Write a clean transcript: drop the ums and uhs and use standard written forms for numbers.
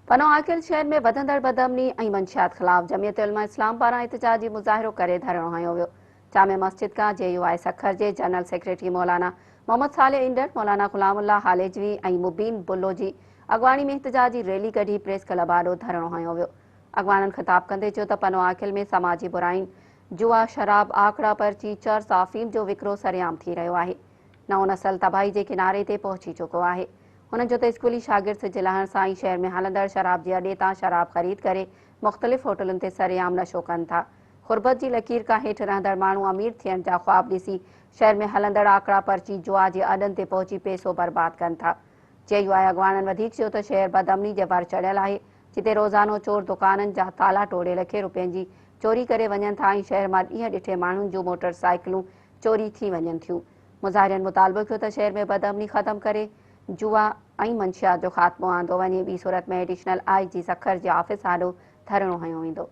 پنو عاقل شهر ۾ وڌندڙ بدامني ۽ منشيات خلاف جمعيت علماء اسلام پاران احتجاجي مظاهرو ڪري ڌرڻو هنيو ويو. جامع مسجد کان جي يو آء سکر جي جنرل سيڪريٽري مولانا محمد صالح انڊر، مولانا غلام الله هاليجوي ۽ مبين بلو جي اڳواڻي ۾ احتجاجي ريلي ڪڍي پريس ڪلب آڏو ڌرڻو هنيو ويو. اڳواڻن خطاب ڪندي چيو ته پنو عاقل ۾ سماجي براين، جوا، شراب، آڪڙا پرچي، چرس، آفيم جو وڪرو سرعام ٿي رهيو آهي. نئون نسل تباهي جي ڪناري تي پهچي چڪو آهي. هنن چيو ته اسڪولي شاگرد سج لهڻ سان ئي شهر ۾ هلندڙ شراب جي اڏي تان شراب خريد ڪري مختلف هوٽلن تي سرعام نشو ڪن ٿا. غربت جي لڪير کان هيٺ رهندڙ ماڻهو امير ٿيڻ جا خواب ڏسي شهر ۾ هلندڙ آڪڙا پرچي جوا جي اڏن تي پهچي پئسو برباد ڪن ٿا. جي يو آء اڳواڻن وڌيڪ چيو ته شهر بدامني جي ور چڙهيل آهي جتي روزانو چور دڪانن جا تالا ٽوڙي لکين روپين جي چوري ڪري وڃن ٿا ۽ شهر مان ڏينهن ڏٺي ماڻهن جون موٽر سائيڪلون چوري ٿي وڃن ٿيون. مظاهرين مطالبو ڪيو ته شهر ۾ بدامني ختم ڪري جوا ۽ منشيات جو خاتمو آندو وڃي ٻي صورت ۾ ايڊيشنل I جي سکر جي آفيس آڏو ڌرڻو هنيو ويندو.